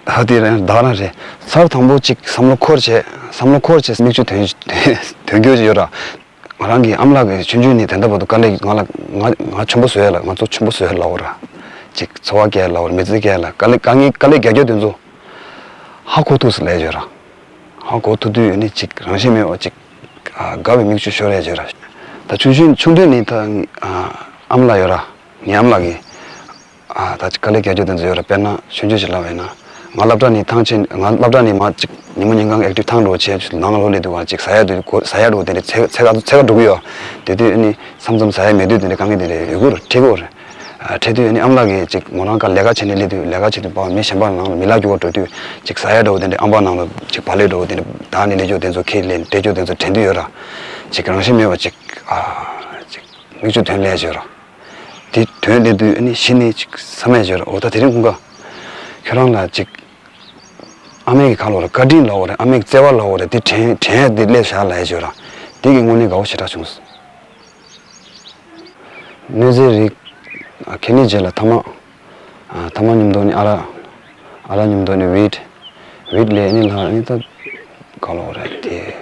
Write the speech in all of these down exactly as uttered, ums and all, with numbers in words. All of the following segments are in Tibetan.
ད་དེ་རང་ད་རང་རེད། ཚར་དང་པོ་ཅིག་བསམ་བློ་འཁོར་བྱས་བསམ་བློ་འཁོར་བྱས་མིག་ཆུ་ཐོན་ཐོན་རྒྱུ་ཅིག་ཡོད་ར། ང་རང་གི་ཨ་མ་ལགས་ཀྱིས་ཆུང་ཆུང་ནས་དེ་འདྲ་བར་དུ་དཀའ་ལས་ང་ལ་ང་ང་ཆེན་པོ་བཟོས་ལ་ང་ཚོ་ཆེན་པོ་བཟོས་ལབ་ར། ཅིག་འཚོ་བ་སྐྱེལ་ལབ་ར། མི་ཚེ་སྐྱེལ་ལ་དཀའ་ལས་དཀའ་ངལ་དཀའ་ལས་རྒྱག་རྒྱུ་དེ་ཚོ་ཧ་གོ་ཐུབ་སོང་ལབ་ཡོད་ར། ཧ་གོ་ཐུབ་དུས་ནི་ཅིག་རང་བཞིན་མེད་པ་ཅིག་དགའ་བའི་མིག་ཆུ་ཤོར་ཡ་ཡོད་ར། ད་ཆུང་ཆུང་ཆུང་དུས་ནས་ད་ཨ་མ་ལགས་ཡོད་ར། ངའི་ཨ་མ་ལགས་ཀྱིས། ཨ་ད་ཅིག་དཀའ་ལས་རྒྱག་རྒྱུ་དེ་ཚོ་ཡོད་ར། དཔེར་ན་ཆུང་ཆུང་ཞིག་ལབ་པ་ཡིན་ན། ང་སློབ་གྲྭ་ནས་ཐང་ཆད། ང་སློབ་གྲྭ་ནས་མར་ཅིག་ཉིན་མོ་ཉིན་གང་ཨེག་ཊིབ་ཐང་འགྲོ་བྱས་ནང་ལོགས་སླེབས་དུས་ང་ཅིག་ཟ་ཡ་དུ་ཟ་ཡ་འགྲོ་དེ་འདྲ་ཚད་ཚད་ག་ཚད་ག་འགྲོ་གི་ཡོད། དེ་དུས་ཨ་ནི་མཚམས་མཚམས་ཟ་ཡ་མེད་དུས་དེ་འདྲ་དཀའ་ངལ་དེ་འདྲ་ཡོད་གི་ར། འཕྲད་གི་ར། འཕྲད་དུས་ཨ་ནི་ཨ་མ་ལགས་ཀྱིས་ཅིག་མོ་རང་ཀ་ལས་ཀ་བྱས་ནས་སླེབས་དུས་ལས་ཀ་བྱེད་དུས་པ་མི་གཞན་པ་ནང་ལ་མི་ལ་རྒྱུ་བ་འགྲོ་དུས་ཅིག་ཟ་ཡ་འགྲོ་དེ་འདྲ་ཨམ་པ་ནང་ལ་ཅིག་བག་ལེབ་འགྲོ་དེ་འདྲ་བདག་ནི་ལས་རྒྱུ་དེ་ཚོ་ཁྱེར་ལས་སྤྲད་རྒྱུ་དེ་ཚོ་དྲན་དུས་ཡོད་ར། ཅིག་རང་བཞིན་མེད་པ་ཅིག་ཨ་ཅིག་མིག་ཆུ་ཐོན་ལས་བྱོས་ར། དེ་དོན་དེ་དུས་ཨ་ནི་གཞི་ནས་ཅིག་བསམ་ཡས་བྱོས་ར། འོ་ད་དེ་རིང་ཁོང་ཀ་ཁྱོད་རང་ལ་ཅིག་ཨ་མས་ཀྱི་ཁ་ལོ་ར་བཀའ་དྲིན་ལའོ་ར། ཨ་མས་ཀྱི་བརྩེ་བ་ལའོ་ར། དེ་དྲན་དྲན་ཡས་དེ་སླེབས་བཞག་ལབ་ཡས་བྱོས་ར། དེ་གི་དངོས་གནས་དགའ་བོ་ཞེ་དྲག་བྱུང་། གནོད་འཚེ་རིགས་ཁེ་ནི་རྗེས་ལ་ཐ་མག་ཐ་མག་མཉམ་དུ་ནི་ཨ་རག་ཨ་རག་མཉམ་དུ་ནི་ཝིཌ། ཝིཌ་ལས་ནི་ལྷག་ནི་ད་ག་ལོ་རེད་དེ་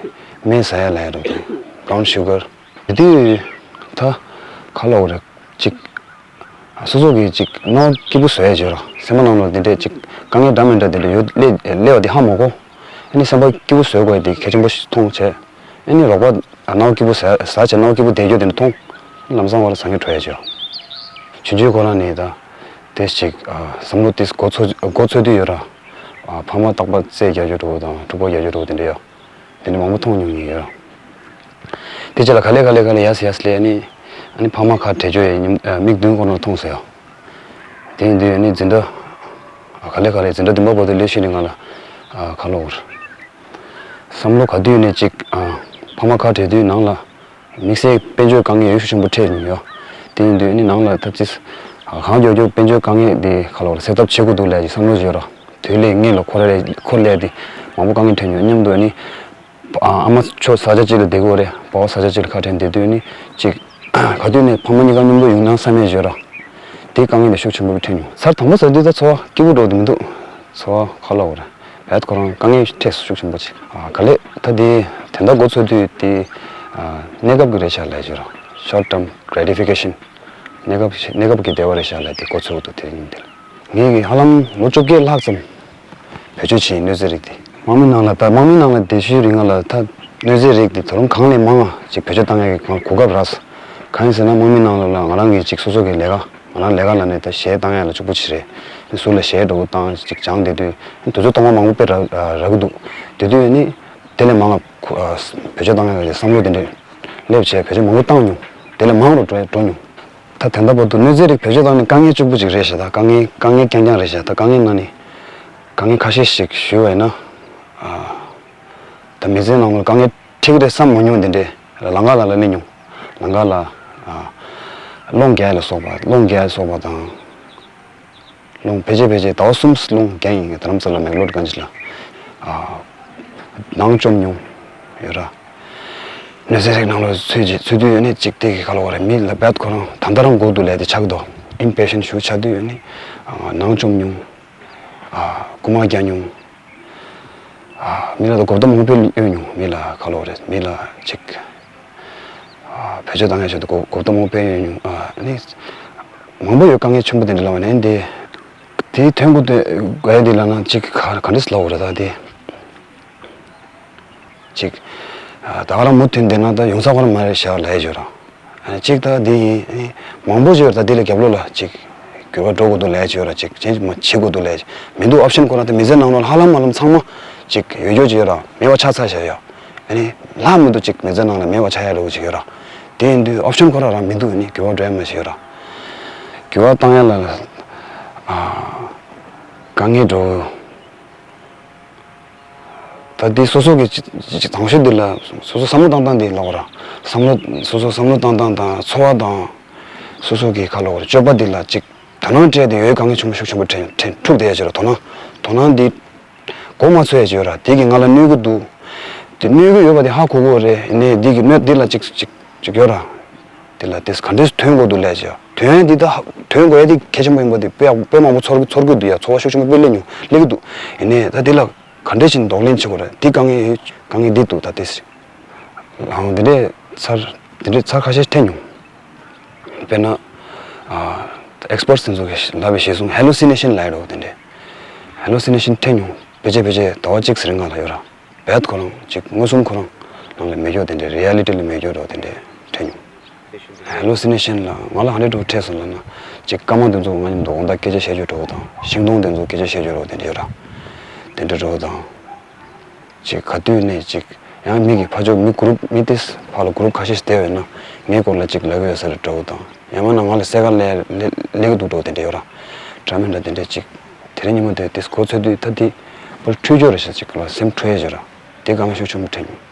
སྨན་ཟ་ཡ་ལ་ཡ་རུ་དེ་བྷ་རའུན་ཤུ་གར། དེ་དུས་ད་ག་ལོ་རེད་ཅིག་སོ་སོ་གིས་ཅིག་རྣ་བ་སྐྱིད་པོ་བཟོ་ཡ་བྱོས་ར། སེམས་པ་ནང་ལ་དེ་འདྲས་ཅིག་དཀའ་ངལ་འདྲ་མི་འདྲ་དེ་འདྲས་ཡོད་སླེ་སླེ་བ་དེ་ཧ་མ་གོ། ཨ་ནི་སེམས་པ་སྐྱིད་པོ་བཟོ་དགོས་དེ་གལ་ཆེན་པོ་ཞིག་མཐོང་བྱས། ཨ་ནི་རོགས་པ་རྣ་བ་སྐྱིད་པོ་ཟ་ཟ་བྱས་རྣ་བ་སྐྱིད་པོ་བསྡད་རྒྱུ་དེ་འདྲ་མཐོང་། ལམ་སང་བར་སང་ཉིན་བྲོས་ཡ་བྱོས། ཆུང་ཆུང་ཁོ་རང་ནས་ད་དེ་ཞིག་བསམ་བློ་དེ་འགོ་ཚོ་འགོ་ཚོད་དུས་ཡོད་ར། ཕ་མ་རྟག་པར་རྩེད་རྒྱག་རྒྱུ་འདྲ་བོ་དང་འཁྲུག་པ་རྒྱག་རྒྱུ་འདྲ་བོ་དེ་འདྲ་ཡོད། དེ་འདྲ་མང་པོ་མཐོང་མྱོང་མྱོང་ཡོད་ར། དེ་རྗེས་ལ་ག་ལེ་ག་ལེ་ག་ལེ་ཡས་ཡས་ལས་ནི་ཨ་ནི་ཕ་མ་ཁ་བྲལ་རྒྱུ་ཡི་མིག་མདུན་ཁོ་རང་མཐོང་ཟེར་ཡ། དེ་ཡིན་དུས་ཨ་ནི་འཛིན་གྲྭ་ག་ལེ་ག་ལེ་འཛིན་གྲྭ་བདུན་པ་བར་དུ་སླེབས་ཤུལ་ནས་ང་ལ་ཁ་ལོ་བསམ་བློ་ག་དུས་ནས་ཅིག་ཕ་མ་ཁ་བྲལ་དུས་ནང་ལ་དམིགས་བསལ་དཔལ་འབྱོར་དཀའ་ངལ་ཡོད་ཤུགས་ཆེན་པོ་འཕྲད་མྱོང་ཡོད། དེ་ཡིན་དུས་ཨ་ནི་ནང་ལ་ཐབས་ཅིག་གང་མགྱོགས་མགྱོགས་དཔལ་འབྱོར་དཀའ་ངལ་དེ་ཁ་ལོ་སེལ་ཐབས་བྱེད་དགོས་འདུག་ལབ་ཀྱི་བསམ་བློ་ཡོད་ར། དུས་ལས་ངེས་ལ་འཁོར་རེ་འཁོར་ལས་དེ་མང་པོ་དཀའ་ངལ་འཕྲད་མྱོང་མཉམ་དུ་ཨ་ནི། ཨ་མ་ཁྱོད་ས་ཆ་གཅིག་ལ་བསྡད་དགོས་རེད། པ་ཕ་ས་ཆ་གཅིག་ལ་ཁ་བྲལ་བསྡད་དུས་ནི་ཅིག་ག་དུས་ནས་ཕ་མ་གཉིས་ཀ་མཉམ་དུ་ཡོང་ན་བསམ་ཡས་ཡོད་ར། དེ་དཀའ་ངལ་དེ་ཤུགས་ཆེན་པོ་འཕྲད་མྱོང་། ཚར་དང་པོ་ཟ་དུས་ད་ཚོར་བ་སྐྱིད་པོ་འགྲོ་གི་མི་འདུག་ཚོར་བ་ཁ་ལོ་བ་རེད། བད་ཁོ་རང་དཀའ་ངལ་འཕྲད་ཤུགས་ཆེན་པོ་ཅིག་ག་ལེ་ད་དེ་དེ་འདྲ་འགོ་ཚོད་དུས་དེ་གནས་སྐབས་ཀྱི་རེད་ཤག་ལབ་ཡས་ཡོད་ར། Short term gratification། གནས་སྐབས་གནས་སྐབས་ཀྱི་བདེ་བ་རེད་ཤག་ལབ་དེ་འགོ་ཚོད་འདུག་དེ་རིང་འདིར། ངས་ཀྱི་ཧ་ལམ་ལོ་བཅོ་བརྒྱད་ལྷག་ཙམ་བེད་སྤྱོད་བྱས་གནོད་འཚེ་རིགས་དེ། དམག་མི་ནང་ལ་ད་དམག་མི་ནང་ལ་བསྡད་ཤུལ་རིང་ལ་ད་གནོད་འཚེ་རིགས་དེ་ད་རུང་གང་ལས་མང་བ་ཅིག་བེད་སྤྱོད་བཏང་ཡག་གི་ང་གོ་སྐབས་རག་སོང་། གང་ཡིན་ཟེར་ན་དམག་མི་ནང་ལ་ང་རང་གིས་ཅིག་སོ་སོ་གི་ལས་ཀ་ང་རང་ལས་ཀ་ལ་ནས་ད་གཞས་བཏང་ཡག་ལ་གཅིག་པུ་ཅིག་རེད། ཟུར་ལ་གཞས་འདྲ་བོ་བཏང་ཅིག་སྦྱངས་བསྡད་དུས་དུས་ཚོད་སྟོང་པ་མང་པོ་དཔེ་རག་རག་གི་འདུག་དེ་དུས་ནི་དེ་ལས་མང་བ་བེད་སྤྱོད་བཏང་ཡག་གི་བསམ་བློ་དེ་འདྲས་སླེབས་བྱས་བེད་སྤྱོད་མང་པོ་བཏང་མྱོང་། དེ་ལས་མང་རུ་འགྲོ་འགྲོ་མྱོང་། ད་དེ་འདྲ་བར་དུ་གནོད་འཚེ་རིགས་བེད་སྤྱོད་བཏང་ནས་དཀའ་ངལ་གཅིག་པུ་ཅིག་རེད་ཤག་ད་དཀའ་ངལ་དཀའ་ངལ་རྐྱང་རྐྱང་རེད་ཤག་ད་དཀའ་ངལ་ནང་ནས་དཀའ་ངལ་ཁ་ཤས་ཤིག་ཞུས་པ་ཡིན་ན། ཨ། ད་མི་ཚེའི་ནང་ལ་དཀའ་ངལ་འཕྲད་ཀྱི་རེད་བསམ་མ་མྱོང་། དེ་འདྲས་ལམ་ཁ་ལ་ལ་སླེབས་མྱོང་། ལམ་ཁ་ལ་ཨ། རླུང་རྒྱག་ཡ་ལ་སོགས་པ་རླུང་རྒྱག་ཡ་ལ་སོགས་པ་དང་། རླུང་ཕལ་ཆེར་ཕལ་ཆེར་ཟླ་བ་གསུམ་རླུང་རྒྱག་ཡིན། རྡ་རམ་ས་ལ་མེག་ལོར་གང་ཅི་ལ་ཨ། ནང་བཅོམ་མྱོང་ཡོད་ར། གནོད་འཚེ་རིགས་ནང་ལ་ཚུད་ཅིག་ཚུད་དུས་ཡོད་ནི་གཅིག་དེ་གི་ཁ་ལོ་བ་རེད། མི་ལ་བད་ཁོ་རང་ད་ལྟ་རང་འགོ་འདུག་ལས་དེ་ཆགས་འདུག་ཨིམ་པེ་ཤན་ཞུ་ཆགས་དུས་ཡོད་ནི་ནང་བཅོམ་མྱོང་། རྐུ་མ་རྒྱག་མྱོང་། མི་ལ་ད་གོ་བརྡ་མང་པོ་གཡོན་མྱོང་། མི་ལ་ཁ་ལོ་བ་རེད། མི་ལ་གཅིག་བེད་སྤྱོད་བཏང་ཡ་ཆེད་དུ་གོ་གོ་བརྡ་མང་པོ་གཡོན་མྱོང་། ཨ་ནི་མང་པོ་ཡོད། དཀའ་ངལ་ཆེན་པོ་དེ་འདྲ་ལ་བ་ནས་འདི་དེའི་ཐོན་གོ་དེ་ག་ཡ་དེ་ལ་ན་གཅིག་ག་ག་འདྲས་ལབ་དགོས་རེད་ད་དེ། ཅིག་ད་ག་རང་མུ་མཐུད་བསྡད་ན་ད་ཡོང་ས་ག་རང་མ་རེད་ཤག་ལབ་ཡ་ཅིག་ཡོད་ར། ཅིག་ད་འདི་ཡིན་མང་པོ་ཅིག་ཡོད་ར། ད་འདི་ལ་རྒྱབ་ལོགས་ལ་ཅིག་འགྱུར་བ་འགྲོ་དགོས་འདུག་ལབ་ཡ་ཅིག་ཡོད་ར། ཅིག་ཅན་ཅིག་མ་བྱེད་དགོས་འདུག་ལབ་ཡ་ཅིག་མི་འདུག་ཨོབ་ཤན་ཁོ་རང་ད་མི་ཚེ་ནང་ལོགས་ཧ་ལམ་ཧ་ལམ་ཚང་མ་ཅིག་ཡོད་རྒྱུ་ཅིག་ཡོད་ར། མེད་པ་ཆགས་ཚར་ཤག་ཡ། ཨ་ནི་ལྷག་མི་འདུག་ཅིག་མི་ཚེ་ནང་ལ་མེད་པ་ཆགས་ཡ་འདྲ་བོ་ཅིག་ཡོད་ར། དེ་ཡིན་དུས་ཨོབ་ཤན་ཁོ་རང་རང་མི་འདུག་ཨ་ནི་འགྱུར་བ་འགྲོ་ཡ་མ་ཞིག་ཡོད་ར། འགྱུར་བ་བཏང་ཡ་ལ་ཨ་དཀའ་ངལ་འགྲོ། ད་འདི་སོ་སོ་གི་ཅི་ཅི་དང་ཤོས་འདི་ལ་སོ་སོ་བསམ་བློ་བཏང་སྟངས་འདི་ལོག་ར། བསམ་བློ་སོ་སོ་བསམ་བློ་བཏང་སྟངས་དང་ཚོར་བ་དང་སོ་སོ་གི་ཁ་ལོག་ར་སྤྱོད་པ་འདི་ལ་ཅིག་དོ་སྣང་སྤྲད་དེ་ཡོད་དཀའ་ངལ་ཆེན་པོ་ཤུགས་ཆེན་པོ་འཕྲད་འཕྲད་འཁྲུག་བསྡད་ཡ་ཅིག་ཡོད་ར། དོ་སྣང་དོ་སྣང་འདི་གོ་མ་ཚོད་ཡ་ཅིག་ཡོད་ར། དེ་གི་ང་ལ་གནོད་གི་འདུག་དེ་གནོད་གི་ཡོད་པ་དེ་ཧ་གོ་གོ་རེད། ཡིན་ནའི་འདི་གི་གནོད་འདི་ལ་ཅིག་ཅིག་ཅིག་ཡོད་ར། དེ་ལ་དེ་ག་འདྲས་ཐོན་དགོས་འདུག་ལས་ཅིག་ཐོན་ཡ་འདི་ད་ཐོན་དགོས་ཡ་འདི་གལ་ཆེན་པོ་ཡིན་པ་འདི་དཔེ་ཡག་པོ་དཔེ་མང་པོ་ཚོར་ཚོར་གི་འདུག་ཡ། ཚོར་བ་ཤུགས་ཆེན་པོ་དཔེ་སླེབས་མྱོང་སླེབས་ཀྱི་འདུག་ཡིན་ནའི་ད་འདི་ལ་ག་འདྲས་བྱས་ནས་གདོང་ལེན་བྱེད་དགོས་རེད། འདི་དཀའ་ངལ་ཡོད། དཀའ་ངལ་འདི་འདུག་ད་དེ་ལའང་འདི་འདྲས་ཚར་འདི་འདྲས་ཚར་ཁ་ཤས་འཕྲད་མྱོང་། དཔེར་ན། ཨེག་སི་པར་ཊི་དེ་ཚོ་གིས་ལབ་པའི་གཞིར་བཟུང་ཧེ་ལུ་སི་ནེ་ཤན་ལབ་ཡ་འདྲ་བོ་དེ་འདྲས། ཧེ་ལུ་སི་ནེ་ཤན་འཕྲད་མྱོང་། ཕལ་ཆེར་ཕལ་ཆེར་ཟླ་བ་གཅིག་ཟེར་ང་ལ་ཡོད་ར། བད་ཁོ་རང་ཅིག་མངོན་སུམ་ཁོ་རང་ནང་ལ་མེད་རྒྱུ་དེ་འདྲས། རི་ཡ་ལི་ཊི་ལ་མེད་རྒྱུ་འདྲ་བོ་དེ་འདྲས་འཕྲད་མྱོང་། ཧེ་ལུ་སི་ནེ་ཤན་ལ་ང་ལ་ག་འདྲས་འདྲ་བོ་འཕྲད་སོང་ལབ་ན། ཅིག་སྐར་མ་དེ་ཚོ་ང་ཚོ་འདུག་འོང་ད་སྐད་ཆ་བཤད་རྒྱུ་འདྲ་བོ་དང་། ཤིང་སྡོང་དེ་ཚོ་སྐད་ཆ་བཤད་རྒྱུ་འདྲ་བོ་དེ་འདྲས་ཡོད་ར། དེ་འདྲས་འདྲ་བོ་དང་། ཅིག་ག་དུས་ནས་ཅིག་ཡང་མི་གི་ཕར་ཕྱོགས་མི་གུ་རུབ་མི་དེ་ཕར་ལ་གུ་རུབ་ཁ་ཤས་ཤིག་བསྡད་ཡོད་ན་ངའི་སྐོར་ལ་ཅིག་ལབ་ཀྱི་ཡོད་ས་རེད་འདྲ་བོ་དང་། ཡང་མིན་ན་ང་ལ་གསལ་ཁ་ལས་ལས་ཀྱི་འདུག་འདྲ་བོ་དེ་འདྲས་ཡོད་ར། འདྲ་མིན་འདྲ་དེ་འདྲས་ཅིག་དེ་རིང་ཉིན་མོ་དེ་དེ་གོ་ཚོད་དུས་ད་དེ་པར་འཁྲུལ་ཅོ་རེ་ཞིག་ཅིག་ལ་སེམས་འཁྲུལ་ཡ་ཅོ་ར། དེ་གང་ཤུགས་ཆེན་པོ་དྲན་མྱོང་།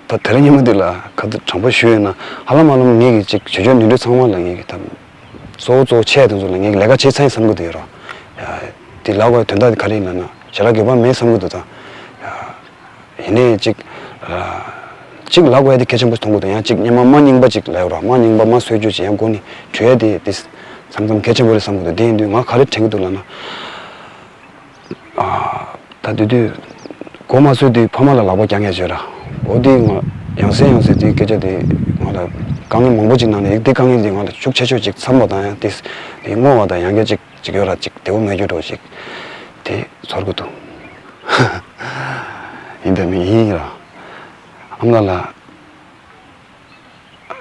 ད་དེ་རིང་ཉིན་མོ་དེ་ལ་ཁ་ཐུག་དྲང་པོ་ཞུས་ཡོད་ན་ཧ་ལམ་ཧ་ལམ་ངེད་ཀྱི་ཅིག་བྱེད་སྤྱོད་ནུས་འདོད་ཚང་མ་ལ་ངེད་ཀྱི་ད་གཙོ་བོ་གཙོ་བོ་ཆེ་དེ་ཚོ་ལ་ངེད་ཀྱི་ལས་ཀ་བྱེད་ཚར་ཡིན་བསམ་གི་འདུག་ཡོད་ར། དེ་ལབ་དགོས་དོན་དག་དེ་ག་རེ་ཡིན་ལབ་ན་ཞེ་དྲག་འགྱོད་པ་མེད་བསམ་གི་འདུག་ད། ཡིན་ནའི་ཅིག་ཅིག་ལབ་དགོས་ཡ་དེ་གལ་ཆེན་པོ་མཐོང་གི་འདུག་ཡང་ཅིག་སྔོན་མ་མ་རྙིང་པ་ཅིག་ལབ་ཡོད་ར། མ་རྙིང་པ་མ་གསོད་རྒྱུ་ཅིག་ཡང་འགོ་ནས་བྲོས་ཡ་དེ་དེ་མཚམས་མཚམས་གལ་ཆེན་པོ་རེད་བསམ་གི་འདུག་དེ་ཡིན་དུས་ང་ག་རེ་དྲན་གི་འདུག་ལབ་ན། ད་དེ་དུས་གོ་མ་ཚོད་དུས་ཕ་མ་ལ་ལག་པ་བརྐྱང་ཡ་བྱོས་ར། འོ་དེ་ང་ཡང་སེ་ཡང་སེ་དེ་སྐད་ཆ་དེ་ང་ལ་དཀའ་ངལ་མང་པོ་ཅིག་ནང་ནས་དེ་དཀའ་ངལ་དེ་ང་ལ་ཤུགས་ཆེ་ཤོས་ཅིག་འཚམ་པ་དང་ཡང་དེ་དེ་བསྔོ་བ་དང་ཡང་སྐད་ཅིག་ཅིག་ཡོད་ར། ཅིག་བདེ་བོ་མེད་རྒྱུ་འདྲ་བོ་ཅིག་དེ་ཚོར་གི་འདུག་ཡིན་དང་མིན་ཡིན་ར། ཨ་མ་ལགས་ལ་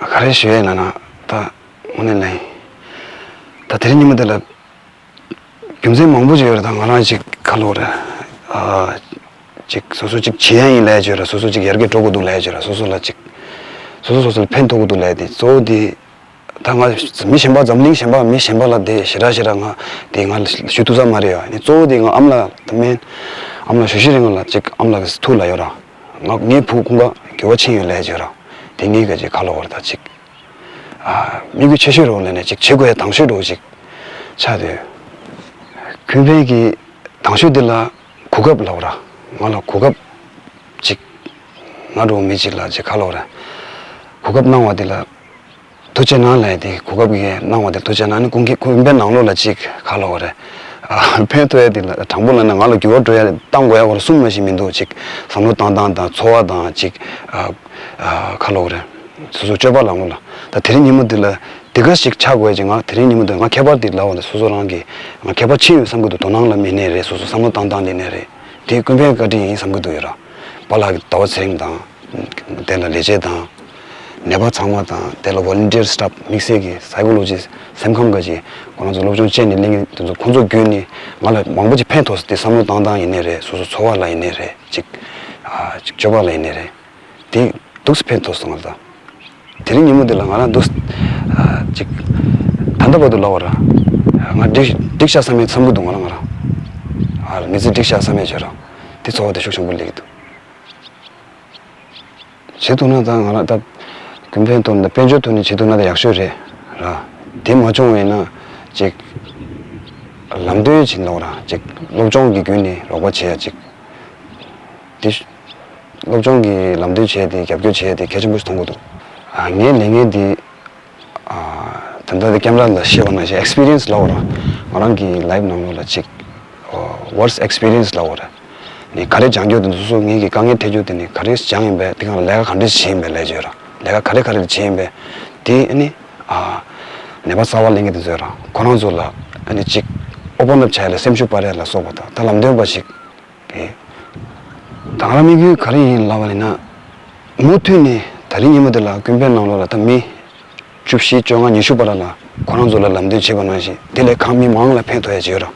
ག་རེ་ཞུ་ཡས་ལབ་ན་ད་དངོས་གནས་ལ་ཡིན། ད་དེ་རིང་ཉིན་མོ་དེ་ལ་རྒྱུ་མཚན་མང་པོ་ཅིག་ཡོད་རེད། ད་ང་རང་ཅིག་ཁ་ལོ་རེད། ཨ་ཅིག་སོ་སོ་ཅིག་བྱེད་ཡ་ཡིན་ལབ་ཡ་ཅིག་ཡོད་རེད། སོ་སོ་ཅིག་ཡར་རྒྱས་འགྲོ་དགོས་འདུག་ལབ་ཡ་ཅིག་ཡོད་རེད། སོ་སོ་ལ་ཅིག་སོ་སོ་སོ་སོ་ལ་ཕན་ཐོགས་དགོས་འདུག་ལབ་ཡ་དེ་གཙོ་བོ་དེ། ད་ང་མི་གཞན་པ་འཛམ་གླིང་གཞན་པ་མི་གཞན་པ་ལ་དེ་ཞེ་དྲག་ཞེ་དྲག་ང་དེ་ང་ལ་ཞུ་ཐུབ་ས་མ་རེད་ཡ། ནི་གཙོ་བོ་དེ་ང་ཨ་མ་ལགས་ད་མེན། ཨ་མ་ལགས་ཞུ་ཞིག་རེད། ང་ལ་ཅིག་ཨ་མ་ལགས་ཀྱི་ཐུགས་ལ་ཡོད་ར། ང་ངའི་བུ་ཁོང་ག་འགྱུར་བ་ཕྱིན་ཡོད་ལས་བརྗོད་ར། དེ་ངའི་ག་ཅིག་ཁ་ལོ་བར་ད་ཅིག་ཨ་དམིགས་ཡུལ་ཆེ་ཤོས་རོགས་ལས་ནས་ཅིག་བྱེད་དགོས་ཡ་དང་ཤོས་རོགས་ཅིག་ཆགས་དུས། ཁུན་ཕན་གྱི་དང་ཤོས་འདི་ལ་གོ་སྐབས་ལབ་ར། ང་ལ་གོ་སྐབས་ཅིག་ང་འགྲོ་མི་ཅིག་ལ་ཅིག་ཁ་ལོ་ར། གོ་སྐབས་གནང་བ་འདི་ལ། ཐུགས་རྗེ་གནང་ལབ་ཡ་དེ་གོ་སྐབས་ཀྱི་གནང་བ་དེ་ཐུགས་རྗེ་གནང་ནི་ཀུན་མཁྱེན་ཀུན་ཕན་ནང་ལོགས་ལ་ཅིག་ཁ་ལོ་རེད། ཕན་ཐོགས་ཡ་དེ་ལ་དྲང་པོ་ལབ་ན་ང་ལ་འགྱུར་བ་འགྲོ་ཡ་བཏང་དགོས་ཡ་བར་གསུམ་མ་ཞིག་མི་འདུག་ཅིག་བསམ་བློ་བཏང་སྟངས་དང་འཚོ་བ་དང་ཅིག་ཁ་ལོ་རེད། སོ་སོ་སྤྱོད་པ་ལམ་ལ་ད་དེ་རིང་ཉིན་མོ་འདི་ལ་འདི་ག་ཞིག་ཆགས་དགོས་ཅིག་ང་དེ་རིང་ཉིན་མོ་འདི་ང་ཁྱད་པར་འདི་ལབ་པ་ལ་སོ་སོ་རང་གི་ང་ཁྱད་པར་ཕྱིན་ཡོད་བསམ་གི་འདུག་དོ་སྣང་ལ་མི་གནས་རེད། སོ་སོ་བསམ་བློ་བཏང་སྟངས་འདི་གནས་རེད། དེ་ཀུན་ཕན་བཀའ་དྲིན་ཡིན་བསམ་གི་འདུག་ཡོད་ར། པཱ་ལགས་ཀྱི་ཟླ་བ་ཚེ་རིང་དང་། དེ་ལ་ལས་བྱེད་དང་། ནད་པ་ཚང་མ་དང་དེ་ལ་ཝོ་ལན་ཊི་ཡར་སི་ཊཱཕ་དམིགས་བསལ་གྱི་སའི་ཀོ་ལོ་ཇི་སི་སེམས་ཁམས་འགའ་ཞིག་ཁོ་རང་ཚོ་སློབ་སྦྱོང་བྱས་ནས་གླེང་གི་དེ་ཚོ་ཁོང་ཚོ་བརྒྱུད་ནས་ང་ལ་མང་པོ་ཅིག་ཕན་ཐོགས་སོང་། དེ་བསམ་བློ་བཏང་སྟངས་ཡིན་ནའི་རེད། སོ་སོ་འཚོ་བ་ལ་ཡིན་ནའི་རེད། ཅིག་ཨ་ཅིག་སྤྱོད་པ་ལ་ཡིན་ནའི་རེད། དེ་འདུག་སེ་ཕན་ཐོགས་སོང་ང་ལ་ད། དེ་རིང་ཉིན་མོ་འདི་ལ་ང་རང་འདུག་སེ་ཨ་ཅིག་ད་ལྟ་བར་དུ་ལབ་པ་ར། ང་འགྲིག་འགྲིག་ཤག་བསམ་ཡས་བསམ་གི་འདུག་ང་རང་ང་རང་། ཨ་མི་ཚེ་འགྲིག་ཤག་བསམ་ཡས་བྱོས་ར། དེ་ཚོར་བ་དེ་ཤུགས་ཆེན་པོ་སླེབས་ཀྱི་འདུག་བྱེད་ཐུབ་ན་ད་ང་རང་ད་ཀུན་ཕན་ཐོག་ནས་དཔལ་འབྱོར་ཐོག་ནས་བྱེད་ཐུབ་ན་ད་ཡག་ཤོས་རེད་ར། དེ་མ་བྱུང་བ་ཡིན་ན་ཅིག་ལམ་སྟོན་བྱེད་ལོག་ར་ཅིག་སློབ་སྦྱོང་གི་བརྒྱུད་ནས་རོགས་པ་བྱེད་ཡ་ཅིག་དེ་སློབ་སྦྱོང་གི་ལམ་སྟོན་བྱས་ཏེ་རྒྱབ་སྐྱོར་བྱས་ཏེ་གལ་ཆེན་པོ་ཞིག་མཐོང་གི་འདུག་ཨ་ངའི་ལས་འགན་འདི་ཨ་ད་ལྟ་དེ་ཀེམ་ར་ལ་བཤད་པ་ནང་བཞིན་ཨེག་སི་པི་རི་ཡན་སི་ལབ་པ་ར། ང་རང་གི་ལའིབ་ནང་ལོགས་ལ་ཅིག་ཝོར་སི་ཊི་ཨེག་སི་པི་རི་ཡན་སི་ལབ་པ་ར། ནི་ག་རེ་སྦྱང་རྒྱུ་དེ་ཚོ་སོ་སོ་ངེད་ཀྱི་དཀའ་ངལ་འཕྲད་རྒྱུ་དེ་ནི་ག་རེ་སྦྱང་ཡིན་པས་དེ་གང་ལ་ལས་ཀ་ག་འདྲས་བྱེད་ཡིན་པས་ལས་བྱོས་ར། ལས་ཀ་ག་རེ་ག་རེ་བྱེད་ཡིན་པས་དེ་ཨ་ནི་ཨ་ནད་པ་གསར་པ་ལེན་མཁན་དེ་ཚོས་ར་ཁོ་རང་ཚོ་ལ་ཨ་ནི་ཅིག་ཨོ་པན་ཨབ་བྱ་ཡ་ལ་སེམས་ཤུགས་སྤར་ཡ་ལ་སོགས་པ་དང་ད་ལམ་སྟོན་པ་ཞིག་གི། ད་ང་རང་དམིགས་ཡུལ་ག་རེ་ཡིན་ལབ་པ་ཡིན་ན། མུ་མཐུད་ནས་ད་རིང་ཉིན་མོ་འདི་ལ་ཀུན་ཕན་ནང་ལོགས་ལ་ད་མི་བཅུ་བཞི་བཅོ་ལྔ་ཉི་ཤུ་བར་ལ་ཁོ་རང་ཚོ་ལ་ལམ་སྟོན་བྱས་པ་ནང་བཞིན་དེ་ལས་ཁག་མི་མང་ལ་ཕན་ཐོགས་ཡ་ཅིག་ཡོད་ར།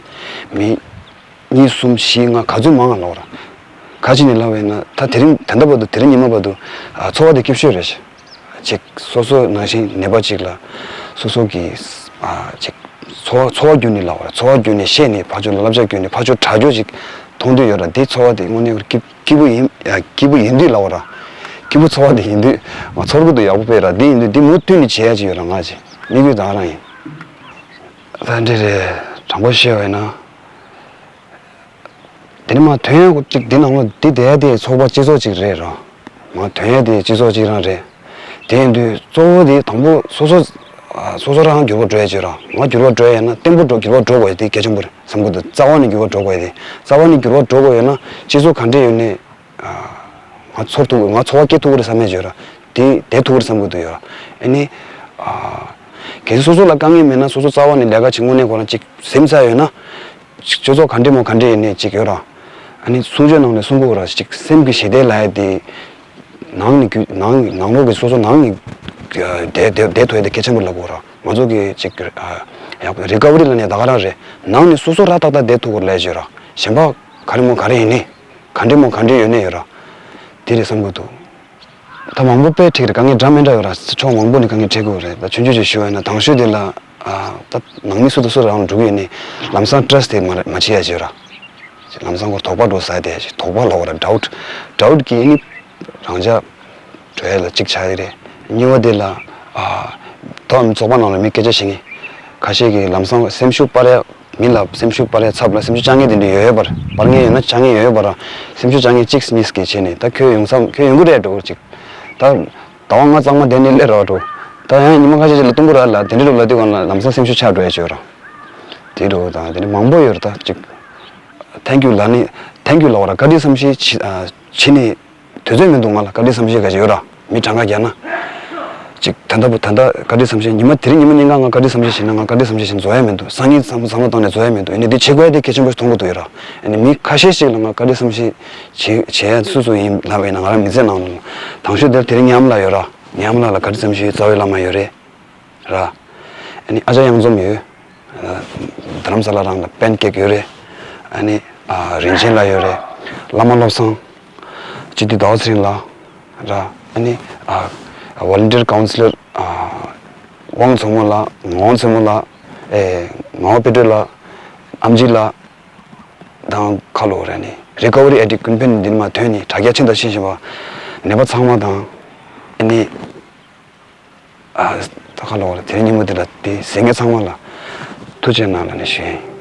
མི་གཉིས་གསུམ་བཞི་ལྔ་ག་ཚོད་མང་ང་ལབ་ར། ག་ཅི་ནས་ལབ་པ་ཡིན་ན་ད་དེ་རིང་ད་ལྟ་བར་དུ་དེ་རིང་ཉི་མ་བར་དུ་ཨ་ཚོར་བ་དེ་སྐྱིད་ཤོས་རེད། ཅིག་སོ་སོ་ནང་བཞིན་ནད་པ་ཅིག་ལ་སོ་སོ་གི་ཨ་ཅིག་ཚོར་བ་ཚོར་བ་བརྒྱུད་ནས་ལབ་པ་ར། ཚོར་བ་བརྒྱུད་ནས་བཤད་ནས་ཕར་ཕྱོགས་ལ་བསླབ་བྱ་བརྒྱུད་ནས་ཕར་ཕྱོགས་དྲག་སྐྱོད་ཅིག་མཐོང་འདོད་ཡོད་ར། འདི་ཚོར་བ་དེ་དངོས་གནས་སྐྱིད་སྐྱིད་པོ་ཡིན་ཨ་སྐྱིད་པོ་ཡིན་དུས་ལབ་པ་ར། སྐྱིད་པོ་ཚོར་བ་དེ་ཡིན་དུས་ང་ཚོར་གི་འདུག་ཡག་པོ་དཔེ་ར། འདི་ཡིན་དུས་འདི་མུ་མཐུད་ནས་བྱེད་ཡ་ཅིག་ཡོད་ར། ང་ཅིག་དམིགས་ཡུལ་ད་ག་རང་ཡིན། ད་འདི་རེད། དྲང་པོ་བཤད་པ་ཡིན་ན། དེ་ནི་མ་ཐོན་ཡག་ཅིག་འདི་ནང་ལོགས་འདི་བསྡད་དེ་ཚོགས་པ་སྤྱི་ཚོགས་ཅིག་རེད་རོ། མ་ཐོན་ཡག་དེ་སྤྱི་ཚོགས་ཅིག་རང་རེད། དེ་ཡིན་དུས་གཙོ་བོ་དེ་དང་པོ་སོ་སོ་ ཨ། སོ་སོ་རང་འགྱུར་བ་འགྲོ་ཡ་བྱོས་ར། ང་འགྱུར་བ་འགྲོ་ཡ་ཡིན་ན་བརྟན་པོ་འགྲོ་འགྱུར་བ་འགྲོ་དགོས་ཡ་དེ་གལ་ཆེན་པོ་རེད་བསམ་གི་འདུག་རྩ་བ་ནས་འགྱུར་བ་འགྲོ་དགོས་ཡ་དེ། རྩ་བ་ནས་འགྱུར་བ་འགྲོ་དགོས་ཡོད་ན་སྤྱི་ཚོགས་ག་འདྲས་ཡོད་ནའི། ཨ། ང་ཚོར་ཐུག་ང་ཚོར་བ་སྐྱེ་ཐུབ་ཀྱི་རེད་བསམ་ཡ་བྱོས་ར། དེ་བསྡད་ཐུབ་ཀྱི་རེད་བསམ་གི་འདུག་ཡོད་ར། ཨ་ནི། ཨ། གལ་སྲིད་སོ་སོ་ལ་དཀའ་ངལ་མེད་ན་སོ་སོ་རྩ་བ་ནས་ལས་ཀ་བྱེད་དངོས་གནས་ཁོ་རང་གཅིག་སེམས་ཚ་ཡོད་ན། སྤྱི་ཚོགས་ག་འདྲས་མོ་ག་འདྲས་ཡིན་ནའི་གཅིག་ཡོད་ར། ཨ་ནི་གསུང་ཆོས་ནང་ནས་གསུང་གི་ཡོད་ར། གཅིག་སེམས་ཀྱི་ཞི་བདེ་ལབ་ཡ་དེ། ནང་ནས་རྒྱུ་ནང་ནང་ལོགས་ཀྱི་སོ་སོ་ནང་ནས་བསྡད་བསྡད་བསྡད་ཐུབ་ཡ་དེ་གལ་ཆེན་པོ་ལབ་དགོས་ར། ང་ཚོ་གི་ཅིག་ཨ། ཡག་པོ་རི་ཀ་བ་རི་ལབ་ནས་ད་ག་རང་རེད། ནང་ནས་སོ་སོ་ར་ཏག་ཏག་བསྡད་ཐུབ་དགོས་ལབ་བྱས་ར། གཞན་པ་ག་རེ་མོ་ག་རེ་ཡིན་ནའི་ག་འདྲེ་མོ་ག་འདྲེ་ཡོད་ནའི་ཡོད་ར། དེ་རེད་བསམ་གི་འདུག་ད་མང་པོ་དཔེ་འཕྲད་ཀྱི་རེད། དཀའ་ངལ་འདྲ་མི་འདྲ་ཡོད་ར། ཕྱོགས་མང་པོ་ནས་དཀའ་ངལ་འཕྲད་ཀྱི་ཡོད་རེད། ད་ཆུང་ཆུང་ཅིག་ཞུ་བ་ཡིན་ན་དང་ཤོས་དེ་ལ་ཨ། ད་ནང་མི་སུ་དང་སུ་རང་ལ་འགྲོ་གི་ཡོད་ནའི་ལམ་སང་ཊ་ར་སི་ཊི་དེ་མ་མ་བྱེད་ཡ་བྱས་ར། ལམ་སང་ཁོ་དོགས་པ་འགྲོ་ས་དེ་དོགས་པ་ལབ་དགོས་ར། ཌའུ་ཊི། ཌའུ་ཊི་གིས་ནི་རང་ཅག་འགྲོ་ཡ་ལ་གཅིག་ཆགས་ཀྱི་རེད། གཉིས་པ་དེ་ལ་ཨ། ད་ཚོགས་པ་ནང་ལ་མི་སྐད་ཆ་བཤད་མཁན་ཁ་ཤས་ཀྱིས་ལམ་སང་སེམས་ཤུགས་སྤར་ཡ། མི་ལ་སེམས་ཤུགས་སྤར་ཡ་ཚབ་ལ་སེམས་ཤུགས་བཅག་མཁན་དེ་འདྲ་ཡོད་ཡོད་པ་ར། སྤར་མཁན་ཡོད་ན་བཅག་མཁན་ཡོད་ཡོད་པ་ར། སེམས་ཤུགས་བཅག་མཁན་གཅིག་གཉིས་ཀྱིས་བྱས་ནས་ད་ཁྱོད་ཡོང་ས་ཁྱོད་ཡོང་གི་རེད་འགྲོ་གི་ཅིག་ད་ཟླ་བ་ལྔ་གཙང་མ་བསྡད་ནས་སླེབས་རོགས་འགྲོ། ད་ཡང་ཉི་མ་ཁ་ཤས་ཤིག་ལ་གཏོང་གི་ར་ལ་དེ་འདྲ་ལབ་དུས་སྒང་ལ་ལམ་སང་སེམས་ཤུགས་ཆག་འགྲོ་ཡ་ཅིག་ཡོད་ར། དེ་འགྲོ་དང་དེ་འདྲ་མང་པོ་ཡོད་ར། ད་ཅིག་ཐེང་ཀིའུ་ལབ་ནི་ཐེང་ཀིའུ་ལབ་པ་ར། བཀའ་དྲིན་བསམ་ཤེས་བྱེད་ཨ། བྱེད་ནི་དུས་ཚོད་མི་འདུག་ང་ལ་བཀའ་དྲིན་བསམ་ཤེས་ག་ཅིག་ཡོད་ར། མི་གྲངས་ཀ་རྒྱག་ན། ཅིག་ད་ལྟ་བུ་ད་ལྟ་བཀའ་དྲིན་བསམ་ཤེས་ཉི་མ་དེ་རིང་ཉི་མ་སྙིང་ག་ང་བཀའ་དྲིན་བསམ་ཤེས་བྱེད་ན་ང་བཀའ་དྲིན་བསམ་ཤེས་བྱེད་ན་རྫོགས་ཡ་མི་འདུག་སང་ཉིན་བསམ་བློ་བསམ་བློ་བཏང་ནས་རྫོགས་ཡ་མི་འདུག་ཨ་ནི་འདི་བྱེད་དགོས་ཡ་དེ་གལ་ཆེན་པོ་ཞིག་མཐོང་གི་འདུག་ཡོད་ར། ཨ་ནི་མི་ཁ་ཤས་ཤིག་ལ་ང་བཀའ་དྲིན་བསམ་ཤེས་བྱེད་བྱེད་ཡ་སུ་སུ་ཡིན་ལབ་པ་ཡིན་ན་ང་རང་མི་ཚེ་ནང་ལ་དང་ཤོས་དེ་དེ་རིང་ཉམས་ལ་ཡོད་ར། ཉམས་ལ་ལ་བཀའ་དྲིན་བསམ་ཤེས་རྩ་བའི་བླ་མ་ཡོད་རེད། ར། ཨ་ནི་ཨ་ཅག་གཡང་འཛོམས་ཡོད། རྡ་རམ་ས་ལ་རང་ལ་པན་ཀེག་ཡོད་རེད། ཨ་ནི་ཨ། རིན་ཆེན་ལགས་ཡོད་རེད། བླ་མ་བློ་བཟང་། སྤྱི་འཐུས་ཟླ་བ་ཚེ་རིང་ལགས། ར། ཨ་ནི་ཨ། ཝོ་ལན་ཊིར་ཀའུན་སི་ལར་ཨ། དབང་མཚོ་མོ་ལགས། ངག་དབང་མཚོ་མོ་ལགས། ཨེ། ངག་དབང་དཔལ་སྒྲོན་ལགས། ཨམ་ཆི་ལགས། དང་ཁ་ལོ་ར་ནི་རི་ཀ་བ་རི་ཨེ་ཌིག་ཀུན་ཕན་འདི་ནས་མར་ཐོན་ནས་དྲ་རྒྱ་ཆེན་དུ་ཕྱིན་བཞིན་པ་ནད་པ་ཚང་མ་དང་། ཨ་ནི། ཨ། ད་ག་ལོག་ལ་དེ་རིང་ཉིན་མོ་འདི་ལ་དེ་གཟིགས་མཁན་ཚང་མ་ལ་ཐུགས་རྗེ་གནང་ལ་ནི་ཞུ་ཡིན།